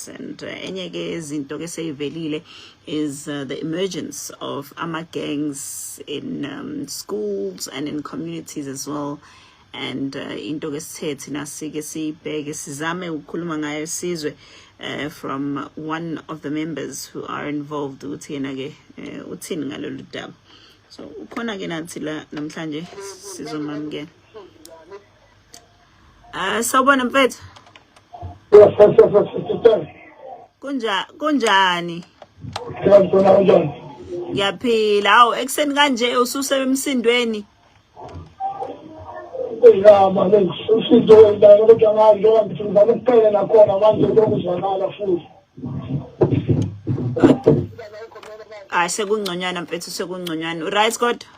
Yes, and enye ke izinto ke seyivelile is the emergence of ama gangs in schools and in communities as well. And into ke sithe thina sike siyibheke, sizame ukukhuluma ngayo, sizwe from one of the members who are involved ukuthi yena ke uthini ngalolu daba. So ukhona ke nathi la namhlanje, sizomamukela. Ah, sawubona mfethu. Yes, sister. Kunjani? Ngiyabona, kanjani? Ngiyaphila. Hawu, ekuseni kanje ususemsindweni. Ya manje usizo wendalo, kodwa manje njengoba ngithi ngizama ukuphela nakhona manje lokuzwakala futhi. Hayi, sekungconywana mfethu, sekungconywana. Right kodwa?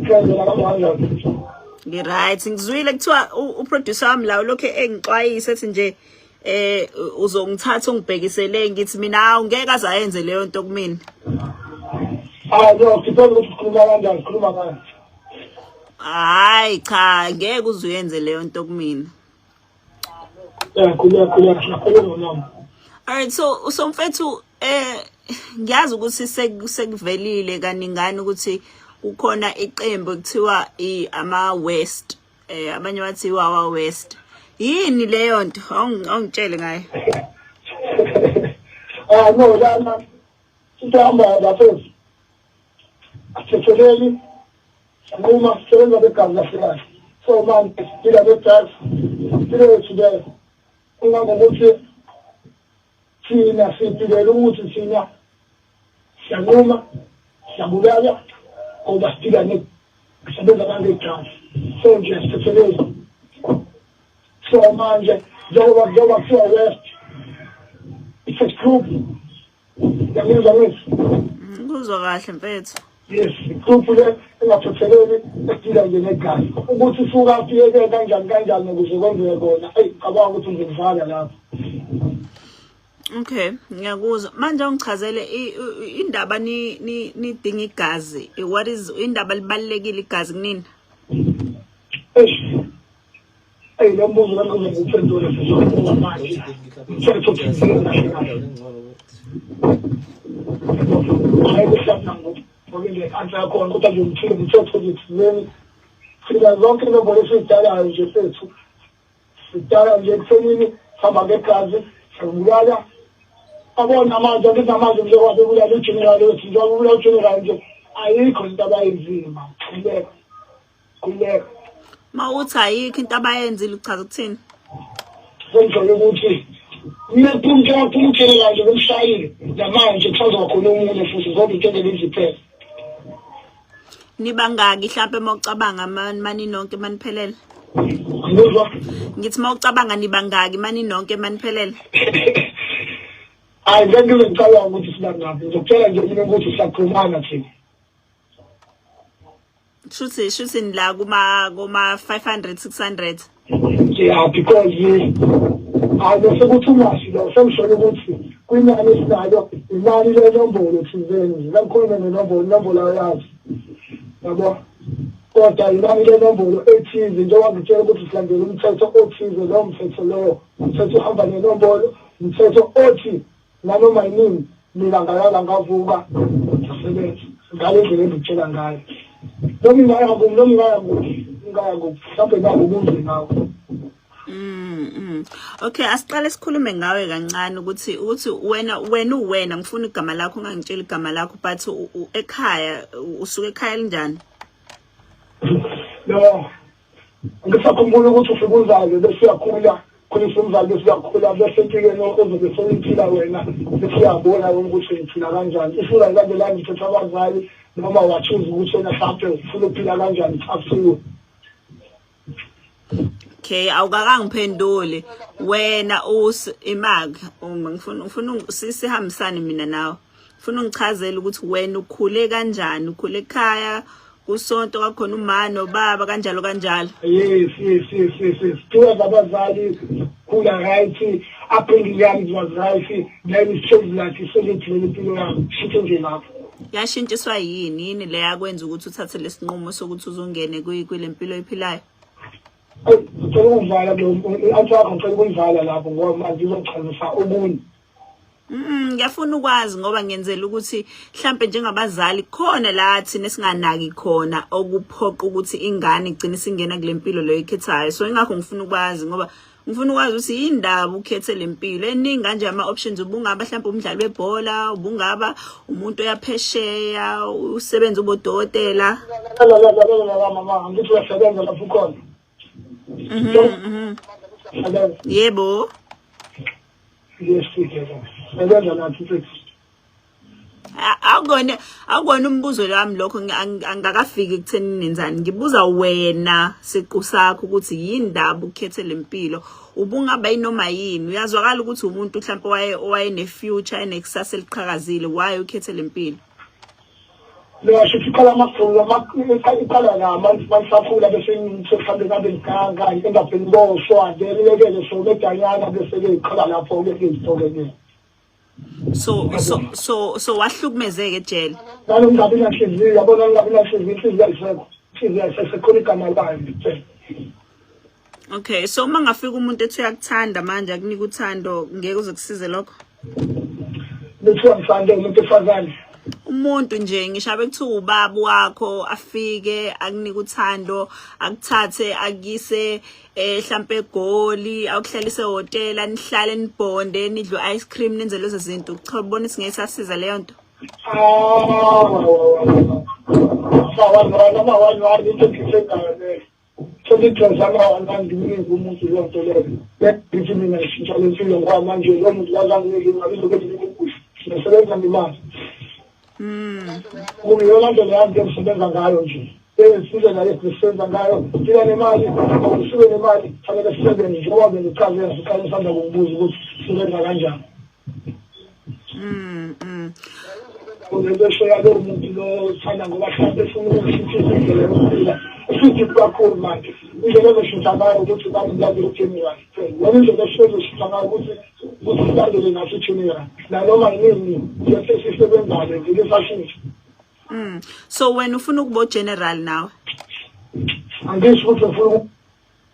Ngiyazela kanjani? Ngi-right. Ngizwile kuthiwa uproducer wami la ulokhu engixwayisa, ethi nje uzongithatha ungibhekisele. Ngithi mina hawu, ngeke aze ayenze leyo nto kumina. Ah no, sithole ukuthi sikhuluma kanjani, sikhuluma ngani. Hayi cha, ngeke uze uyenze leyo nto kumina. Ya, khuleka khuleka, siyakhuluma nami. Alright, so mfethu, ngiyazi ukuthi sekuvelile kaningani ukuthi kukhona iqembu ekuthiwa ama West, abanye bathi iWawa West. Yini leyo nto? Awungitshele ngayo. Ah no, lana into hamba bafethu. Asithetheleli, sinquma sisebenza begazi kahle kahle. So manje siphila ne-drugs, impilo yethu leyo. Kungangokuthi thina siphilela ukuthi thina siyanquma, siyabulala, ngoba siphila sisebenza nange-drugs. So nje asithetheleli. So manje njengoba kuthiwa West, it's a group. Ngiyangizwa ngithi? Kuzwa kahle mfethu. Yes, igroup le engathetheleli, esidila nje negazi. Ukuthi isuka afike kanjani kanjani ukuze kwenzeke kona. Eyi, cabanga ukuthi ngizokuvala lapho. Okay, ngiyakuzwa. Manje ungichazele indaba ni nidinga igazi. What is indaba, libalulekile igazi kunini? Eish. Eyi, lo mbuzo lami kuze ngiwuphendule sizobuka manje. Umthetho thizeni kahle kahle. Hayi, kuhlapha ngokile answer yakhona, kodwa nje umthetho nje thizeni. Thina zonke inombolo esiyidalayo nje fethu, sidala nje ekuthenini sihamba ngegazi, siyabulala. Abona manje, angithi namanje njengoba bebulala ugeneral wethu, njengoba bebulala ugeneral nje, ayikho into abayenzile ma. Khululeka, khululeka. Mawuthi ayikho into abayenzile, uchaza ukuthini? Sengijwayele ukuthi njengoba kuphuma ugeneral nje bemshayile, namanje kusazoba khona omunye futhi, zonke into engeke iziphele. Nibangaki mhlambe mawucabanga mani nonke maniphelele? Ngizwa? Ngithi mawucabanga, nibangaki mani nonke maniphelele? Hayi, ngeke ngize ngicabanga ukuthi sibangaphi. Ngizokutshela nje mina ukuthi siyaxhumana thina. Shuthi la kuma 500 600. Yeah, because hayi, bese kuthi ungashi lo sengisholo ukuthi kwinani esinalo, inani lenombolo thizeni lakhuluma nenombolo, inombolo ayazi yabo, kodwa inani lenombolo ethize. Njengoba ngitshela ukuthi silandela umthetho othize, lowo mthetho lowo umthetho uhamba nenombolo, umthetho othi nanoma yinini mina ngalala ngavuka ngisebenza ngale ndlela engikutshela ngayo, noma ingaya kuphi, noma ingaya kuphi, ingaya kuphi, mhlawumbe nakubuze ngawo. Okay, asiqale sikhulume ngawe kancane ukuthi wena uwena, ngifuna igama lakho, ungangitsheli igama lakho, but ekhaya usuke ekhaya elinjani? No, ngisakhumbula ukuthi ufika uzalwe, bese uyakhula, khulisa umzali, bese uyakhula, bese empilweni ozobe sewuyiphila wena, bese uyabona wena ukuthi uyiphila kanjani, if ungayilandelanga imithetho abazali noma wachoose ukuthi wena mhlawumbe ufuna ukuphila kanjani, it's up to you. Okay, awukakangiphenduli. Wena us imag uma ngifuna sihambisane mina nawe. Ngifuna ungichazele ukuthi wena ukhule kanjani, ukhule ekhaya kusonto kwakhona uma nobaba, kanjalo kanjalo. Yes, two abazali, khula right, upbringing yami was right, then it changed like iselethile impilo yami, shithe nje lapho. Yashintshiswa yini? Yini le yakwenza ukuthi uthathe lesinqumo sokuthi uzongene kule mpilo oyiphilayo? Ngicela ukuvala lo answer yakho, ngicela ukuyivala lapho ngoba manje izochazisa okunye. Ngiyafuna ukwazi ngoba ngenzela ukuthi mhlambe njengabazali khona la thina singanaki khona okuphoqa ukuthi ingane igcine singena kule mpilo leyo ikhethayo. So ingakho ngifuna ukwazi, ngoba ngifuna ukwazi ukuthi yindaba ukhethe le mpilo eningi kanje. Ama-options, ubungaba mhlawumbe umdlali webhola, ubungaba umuntu oyaphesheya usebenza ubodokotela. Lalela mama, ngithi uyasebenza lapho ukhona. Uyasebenza. Yebo. Yes, sebenza nathi mfethu. Akukona umbuzo wami lokho. Angakafiki ekutheni nenzani. Ngibuza wena siqu sakho ukuthi yindaba ukhethe lempilo. Ubungaba yinoma yini? Uyazwakala ukuthi umuntu mhlawumbe waye owayene-future, enekusasa eliqhakazile. Why ukhethe lempilo? Ngasho ukuthi iqala amakhulu, iqala la manisakhula, bese sekuhambe ngabe ngiganga endabeni boshwa, then yekele so medanyana, bese-ke iqala lapho-ke izinto-ke ke. So wahlukumezeka ejele? Nalo ngingabi nanhliziyo, yabona, ngingabi nanhliziyo, inhliziyo ayisekho, inhliziyo ayisekho, sekukhona igama layo ngitshela. Okay, so uma ngafika umuntu ethi uyakuthanda manje, akunika uthando, ngeke uze kusize lokho? Bethiwa ngisande umuntu efazane? Umuntu nje, ngisho abe kuthiwa ubaba wakho, afike akunika uthando, akuthathe akuyise hlampe eGoli, akuhlalise ehhotela, nihlale nibhonde, nidle ice cream, nenze lezo zinto. Cha, ubona ukuthi ngeke sasiza leyo nto? Ama-one ama-one one into engifengayo leyo. Sengigxoza ama-one one, ngimnike umuntu leyo nto leyo. Ngithi mina ngishintsha le mpilo ngoba manje lo muntu kazanginike imali, izobe ngikukuhle. Ngisebenza ngemali. Kuyiyona ndlela yami engisebenza ngayo nje. Indlela esisebenza ngayo, sila nemali, awusuke nemali, fanele sisebenze njengoba bengichazela siqale sisanda kukubuza ukuthi sisebenza kanjani. Lento eshoya lowo muntu lo uthanda ngoba mhlawumbe efuna ukushintsha indlela yokuphila. Isideep kakhulu manje. Indlela ezoshintsha ngayo ukuthi bamlandele uGeneral kuphela. Yona indlela esizoshintsha ngayo ukuthi silandele nathi uGeneral. Nanoma yini yonke esisebenzayo vele sashintsha. So wena ufuna ukuba general nawe? Angisho ukuthi ngifuna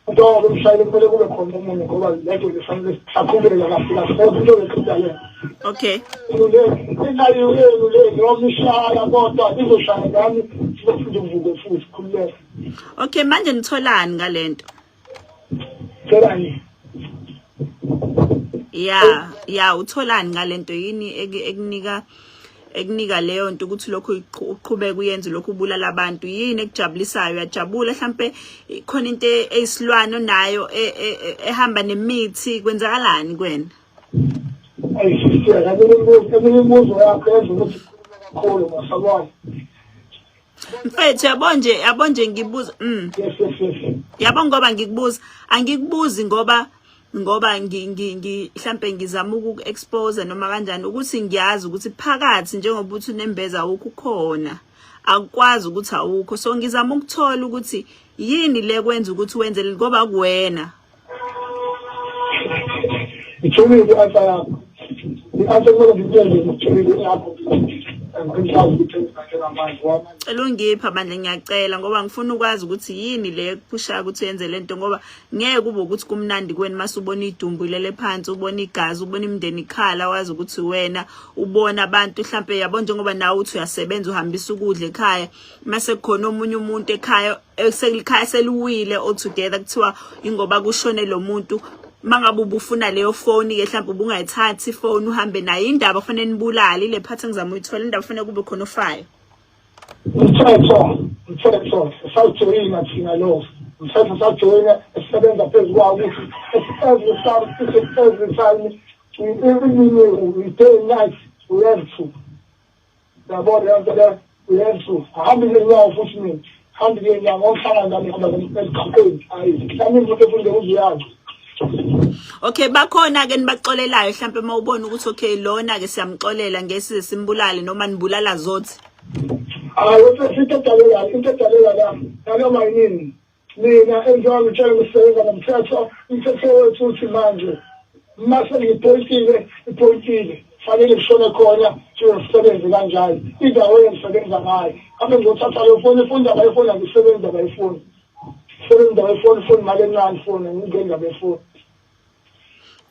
ukuba umshayeli, kumele kube khona omunye ngoba lento lifanele saqhubeka kahle kahle into leqeda yena. Inayo yenu le noma ishaya, kodwa izoshaya nami, sizophinde kuvuke futhi, khululeka. Okay, manje nitholani ngalento? Tholani? Ya, utholani ngalento? Yini ekunika leyo nto ukuthi lokhu uqhubeke uyenze lokhu, ubulala abantu? Yini ekujabulisayo? Uyajabula mhlambe khona into eyisilwane onayo ehamba nemithi? Kwenzakalani kuwena? Ayisisiya eminye imibuzo yakho yenza ukuthi ukhulume kakhulu, masabona. Mfethu, yabo nje, yabo nje ngibuza Yes. Yabo, ngoba ngikubuza, angikubuzi ngoba ngi mhlambe ngizama ukuku-expose noma kanjani, ukuthi ngiyazi ukuthi phakathi njengoba uthi unembeza awukho ukhona, akukwazi ukuthi awukho. So ngizama ukuthola ukuthi yini le kwenza ukuthi wenze ngoba kuwena. Ithulile i-answer yakho. I-answer kumele ngikuyele, ngithulile yakho. Angikwazi ukuthi njengamanje wami. Cela ungipha bandla, ngiyacela, ngoba ngifuna ukwazi ukuthi yini le ekuphushayo ukuthi uyenze lento, ngoba ngeke kube ukuthi kumnandi kuweni mase ubona idumbu ilele phansi, ubona igazi, ubona imindeni ikhala, wazi ukuthi wena ubona abantu mhlambe, yabo, njengoba nawe uthi uyasebenza, uhambisa ukudla ekhaya, mase kukhona omunye umuntu ekhaya eselikhaya seliwile all together, kuthiwa ingoba kushone lo muntu. Mangabe ubufuna leyo phone ke, mhlawumbe ubungayithathi ifone uhambe nayo. Indaba kufanele nibulale ile phathi engizama uyithola, indaba kufanele kube khona ofayo. Umthetho sawujoyina thina, lo umthetho sawujoyina, esisebenza phezu kwawo ukuthi every time, every time, we day and night, we have to, yabo, leyo nto leyo, we have to. Ahambi ngenyawo futhi, mina hambi ngenyawo ngokuhlala nami, hamba emgaqweni, hayi nami futhi efunde uzuyazi. Okay, bakhona ke nibaxolelayo mhlambe uma ubona ukuthi okay, lona ke siyamxolela, ngeke size simbulale, noma nibulala zothi? Hayi, into edaleka, into edaleka la, nanoma yinini, mina enjengoba ngitshela, ngisebenza nomthetho. Umthetho wethu uthi manje mase ngipointile, ipointile fanele kushone khona, siyosebenze kanjalo indawo engisebenza ngayo. Abe ngizothatha leyo foni, ifoni, indaba yefoni, angisebenzi indaba yefoni, sebenza indaba yefoni, ifoni imali encane, ifoni angingeni indaba yefoni.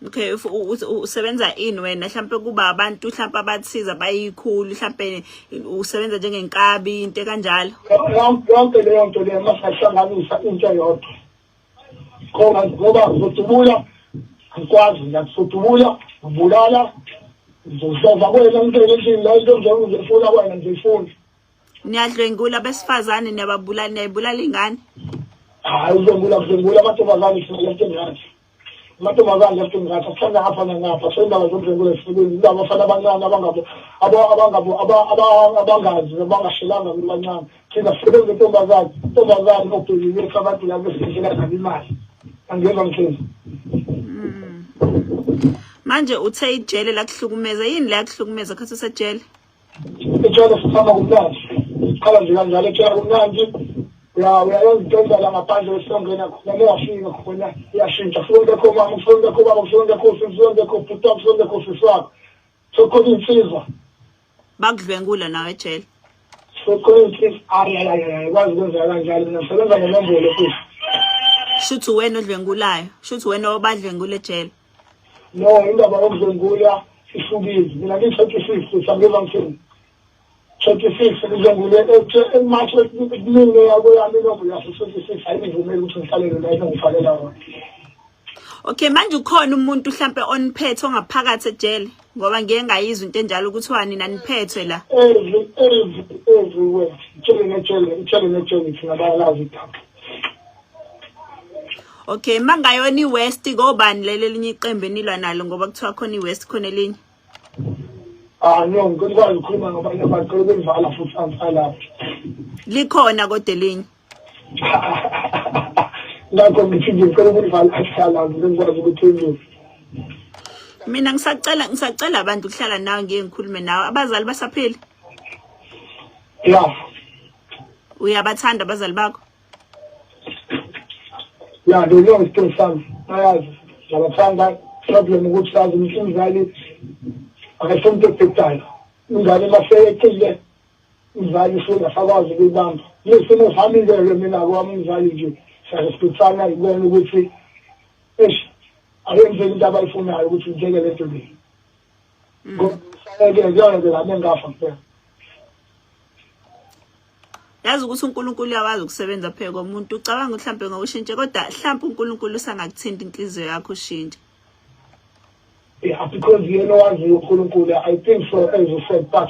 Okay, if usebenza ini wena, mhlampe kuba abantu mhlampe abathize abayikhulu, mhlampe usebenza njengenkabi, into kanjalo? Yonke leyo nto leyo masingahlanganisa into eyodwa, ngoba ngizodubula, angikwazi mina ngizodubula, ngibulala, ngizodlova kwena ngingene endlini la, into ngizofuna kwena ngizifuna. Niyadlwengula abesifazane, niyababulala, niyayibulala ingane? Hayi, udlwengula, kudlwengula amantombazane thina left and right, amantombazane left and right, asithanda ngapha nangapha. So indaba zokudlwengula zisebenzi indaba abafana abancane abangabo abangabo abangazi, abangashelanga, kubancane. Thina sisebenza intombazane, intombazane obheki bethu, abantu laba esindlela nabo imali, angiyeva mthembu. Manje uthe ijele lakuhlukumeza, yini la yakuhlukumeza khathi usejele? Ejele sihamba kumnandi, siqala nje kanjalo, ejele kumnandi, uyayenza into endala ngaphandle, esongena khona, uma wafika khona iyashintsha, kusuke kungekho mama, kusuke kungekho baba, kusuke kungekho sisi, kusuke kungekho bhuti wakho, kusuke kungekho sisi wakho, sekukhona iy'nsizwa. Bakudlwengula nawe ejele? Sekukhona iy'nsizwa. Ayi, ayi, ayi, ayi, kwazi kwenzeka kanjalo. Mina ngisebenza ngenombolo futhi. Shuthi wena odlwengulayo, shuthi wena obadlwengula ejele? No, indaba yokudlwengula ihlukile. Mina ngiyi-26 futhi, angizwa ngithini, 26 ngidlwengule eMarch kumine yakweyami inombolo yase-26 ayingivumeli ukuthi ngihlalele la enongifakela wona. Okay, manje ukhona umuntu mhlampe oniphethe ongaphakathi ejele? Ngoba ngiye ngayizwa into enjalo ukuthiwa nina niphethwe la. Everywhere, ijele nejele, ijele nejele, thina bayalazi idaba. Okay, mangayona iWest, kobani leli elinye iqembu enilwa nalo? Ngoba kuthiwa khona iWest, khona elinye. Ah no, ngikwazi ukukhuluma ngoba bacela ukuyivala futhi angisalapho. Likhona kodwa elinye? Ngakho ngithi ngicela ukuyivala angisalapho, ngikwazi ukuthi ngize. Mina ngisacela abantu ukuhlala nawe, ngiye ngikhulume nawe. Abazali basaphila? Yeah. Uyabathanda abazali bakho? Yeah, they know isitori sami, bayazi, ngiyabathanda. Problem ukuthi yazi umzali akayifuni into ebhedayo, ingane maseyeqile umzali usuke engasakwazi ukuyibamba. Kulesimo sami-ke mina kwami umzali nje siyarespectana, ikona ukuthi eish, ayenzeki into abayifunayo ukuthi ngiyeke le nto le. Ngoba kuyona lami engafa kuphela. Yazi ukuthi uNkulunkulu uyawazi ukusebenza pheke komuntu. Ucabanga mhlambe ngokushintsha, kodwa mhlambe uNkulunkulu usangakuthinta inhliziyo yakho ushintshe. Yeah, because yena owaziyo uNkulunkulu, I think so, as you said, but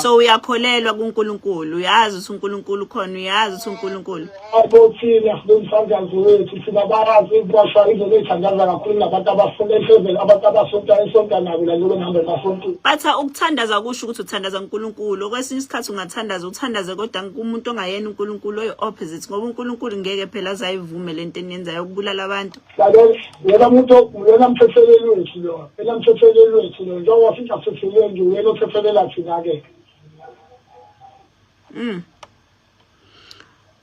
So uyakholelwa kuNkulunkulu, uyazi ukuthi uNkulunkulu khona, uyazi ukuthi uNkulunkulu Abo thina sinomthandazo wethu thina, bayazi ukuboshwa izobe ithandaza kakhulu nabantu abafuna ehlezeni, abantu abasonta esonta nabo la njengoba ngihamba emasontweni. But ukuthandaza kusho ukuthi uthandaza uNkulunkulu. Okwesinye isikhathi ungathandaza, uthandaze kodwa kumuntu ongayena uNkulunkulu, oyi-opposite, ngoba uNkulunkulu ngeke phela azayivume lento eniyenzayo ukubulala abantu. Lalela, yena muntu uyena mthetheleli wethu lo, yena mthetheleli wethu lo, njengoba sithi asithetheleli nje, uyena othethelela thina-ke.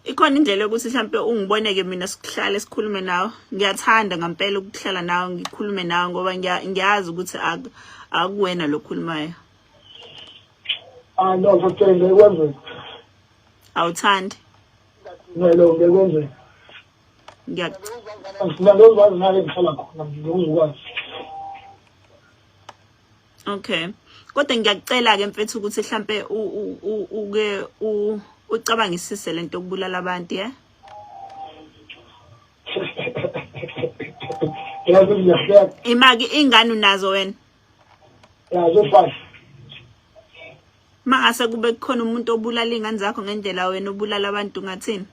Ikhona indlela yokuthi mhlampe ungiboneke mina, sikuhlale sikhulume nawe? Ngiyathanda ngempela ukuhlala nawe, ngikhulume nawe, ngoba ngiyazi ukuthi akuwena lokhulumayo. Ah no, ngeke kwenzeke. Awuthandi? No, ngeke kwenzeke. Ngiyakucela. Ngizokwazi nale ngihlala khona, ngizokwazi. Okay. Kodwa ngiyakucela ke mfethu ukuthi mhlambe uke ucabangisise lento yokubulala abantu, yeah? Yazi ngiyahleka. Imaki ingane unazo wena? Ya, zo-5. Mangase kube kukhona umuntu obulala ingane zakho ngendlela wena obulala abantu, ngathini?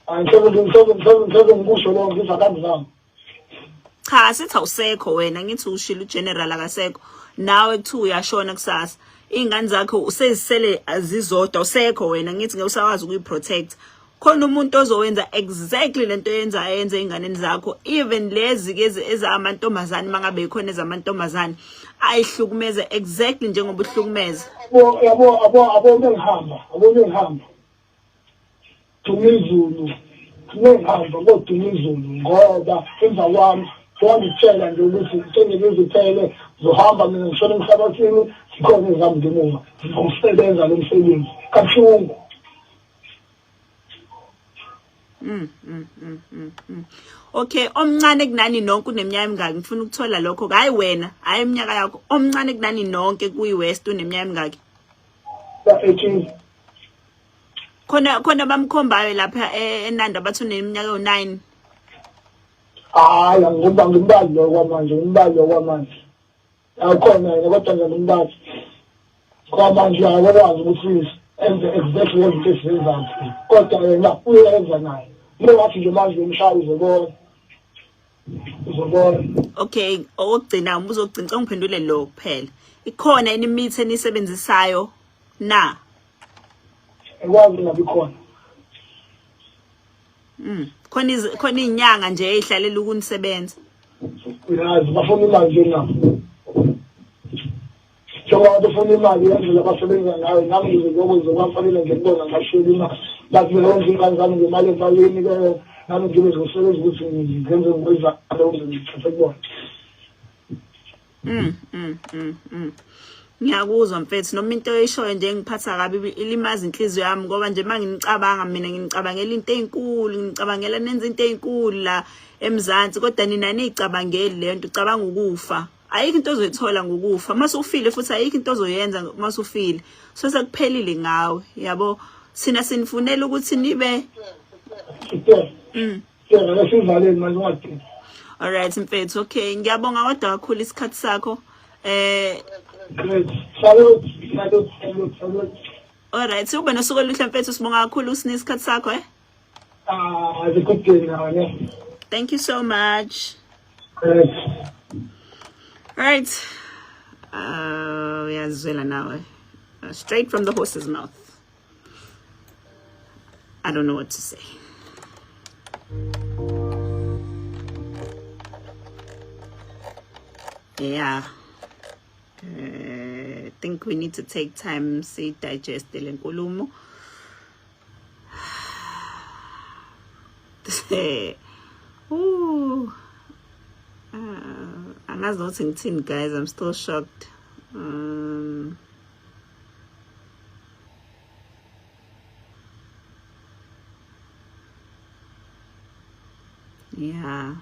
Angisoze ngisoze ngisoze ngisoze ngikusho lokho, ngithi akangizami. Cha, sithi awusekho wena, ngithi ushilo uGeneral akasekho. Nawe kuthiwa uyashona kusasa. Ingane zakho usezisele azizodwa, usekho wena, ngithi ngeke usakwazi ukuyiprotect. Khona umuntu ozowenza exactly lento yenza ayenze enganeni zakho, even lezi ke ezamantombazane, mangabe ikhona ezamantombazane, ayihlukumeze exactly njengoba uhlukumeza. Yabo, yabo, abo abo bengihamba, abo bengihamba. Dumizulu, ngihamba koDumizulu ngoba emva kwami wangitshela nje ukuthi sengikuziphele, zohamba, mina ngishona emhlabathini, zikhona ezami ngemuva ngizowusebenza lo msebenzi kabuhlungu. Okay, omncane kunani nonke uneminyaka emingaki? Ngifuna ukuthola lokho. Hayi wena, hayi iminyaka yakho. Omncane kunani nonke kuyi West uneminyaka emingaki? Ba 18. Khona khona bamkhombayo lapha eNanda bathi uneminyaka ewu9. Hayi, angimba ngimbazi lo kwamanje, ngimbazi lo kwamanje. Awukhona yena kodwa nje ngimbazi. Kwamanje akakwazi ukuthi enze exactly izinto esizenzayo. Kodwa yena uyenza naye. Lo wathi nje manje umshaya uzobona. Uzobona. Okay, okugcina umbuzo ogcina ngicela ungiphendule lo kuphela. Ikhona yini imithi enisebenzisayo na? Ekwazi ngabi khona. Khona khona izinyanga nje ezihlalela ukunisebenza. Uyazi bafuna imali nje nabo. Njengoba befuna imali yendlela abasebenza ngayo, nami ngize ngiyokwenza kwafanele nje kubona ngashiyela imali. Bathi beyondla iy'ngane zami ngemali emalini ke nami ngibe ngisebenza ukuthi ngenze ngikwenzayo ukuze ngithathe kubona. Ngiyakuzwa mfethu, noma into oyishoyo nje ngiphatha kabi, ilimaza inhliziyo yami, ngoba nje manginicabanga mina nginicabangela into ezinkulu, nginicabangela nenza into ezinkulu la eMzansi, kodwa nina niyicabangeli leyo nto, ucabanga ukufa. Ayikho into ozoyithola ngokufa. Mase ufile futhi ayikho into ozoyenza mase ufile. So sekuphelile ngawe, yabo. Sina sinifunela ukuthi nibe Siyavele sivaleni manje ungadini. Alright mfethu, okay. Ngiyabonga kodwa kakhulu isikhathi sakho. Great. Salute, salute, salute, salute. Alright, ube nosuku oluhle mfethu, sibonga kakhulu usinike isikhathi sakho eh. Ah, have a good day now, ne? Thank you so much. Great. Right. Uyazwela nawe. Straight from the horse's mouth. I don't know what to say. Yeah. I think we need to take time si digest le nkulumo. Ooh. Angazi nokuthi ngithini guys, I'm still shocked. Yeah.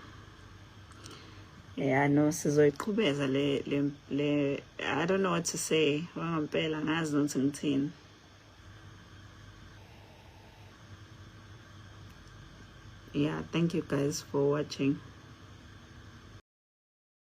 Yeah, no, sizoyiqhubeza le le le I don't know what to say. Wangampela ngazi nokuthi ngithini. Yeah, thank you guys for watching.